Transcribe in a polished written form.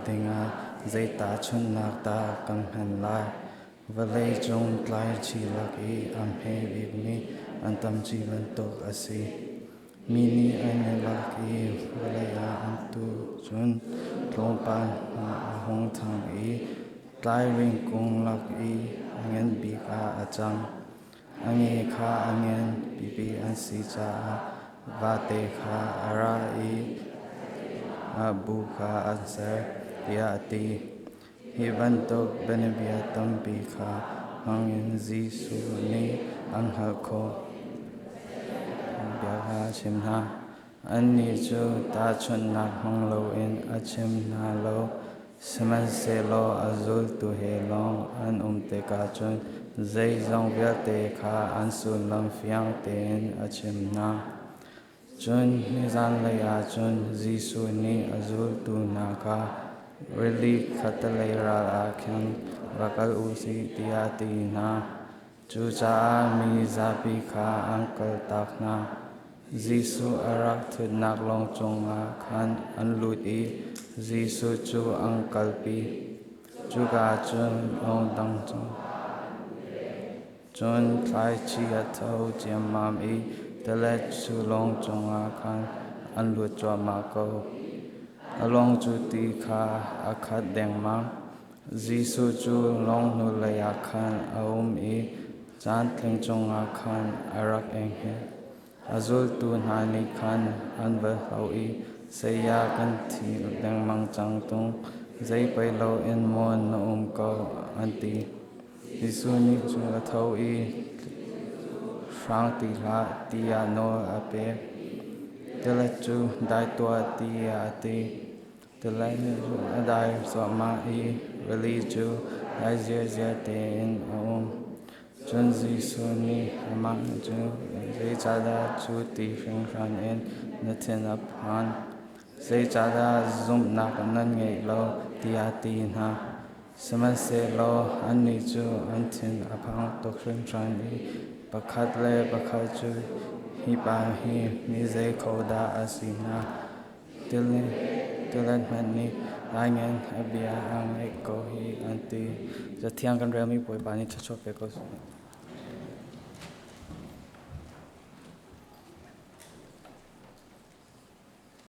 dingah zei tahchunhnak dah kan hman lai? Vawleicung tlaici lak i a hme bikmi anṭam ci bantuk a si. Mi nih an i lak i vawlei ah an tuh cun tlawmpal hna a hung ṭhang i tlairing kung lak i a ngan bik ah a cang. A nge kha a ngan pipi an si caah vate kha a ra i a bu kha an ser, tiah a ti. Hi bantuk bianabia tampi kha hmangin Jesuh nih an hngalh khawh. Bia kha a chim hna. Annih cu tahchunhnak hmang loin a chim hna lo, sihmanhsehlaw a zultu he lawng an um tikah cun zeizong vialte kha an sullam fiang tein a chimh hna. Cun nizanlei ah cun Jesuh nih a zultu hna kha rili khattelei ral ah khin va kal u sih tiah a ti hna. Cucaah mi zapi kha an kaltak hna. Jesuh a rak ṭhutnak lawng cungah khan an lut i Jesuh cu an kalpi. Cuka ah cun lawng dang cu Cun thlaici a tho ciammam i tilet cu lawng cungah khan an lut cuahmah ko. A lawng cu ti kha a khat dengmang. Jesuh cu lawng hnulei ah khan a um i caantling cungah khan a rak eng hngilh. A zultu hna nih khan an va hloh i, "Saya, kan thi lengmang cang tung, zei pei loin maw na um ko?" an ti. Jesuh nih cun a tho i, "Hrang ti hlah," tiah nawl a pek. Tilet cu dai tuah tiah a ti. Tilet cu a dai cuahmah i rili cu dai ziarziar tein a um. Cun Jesuh nih amah cu, "Zeicahdah cu ti hringhran in na thin a phan? Zeicahdah zumhnak nan ngeih lo?" tiah a ti hna. Sihmanhsehlaw annih cu an thin a phang tuk hringhran i pakhat le pakhat cu, "Hi pa hi mi zei ko dah a si hnga? Tilet hmanh nih laingen a bia a ngaih ko hih," an ti. Cathiang kan relmi Bawipa nih thluachuah pe ko seh.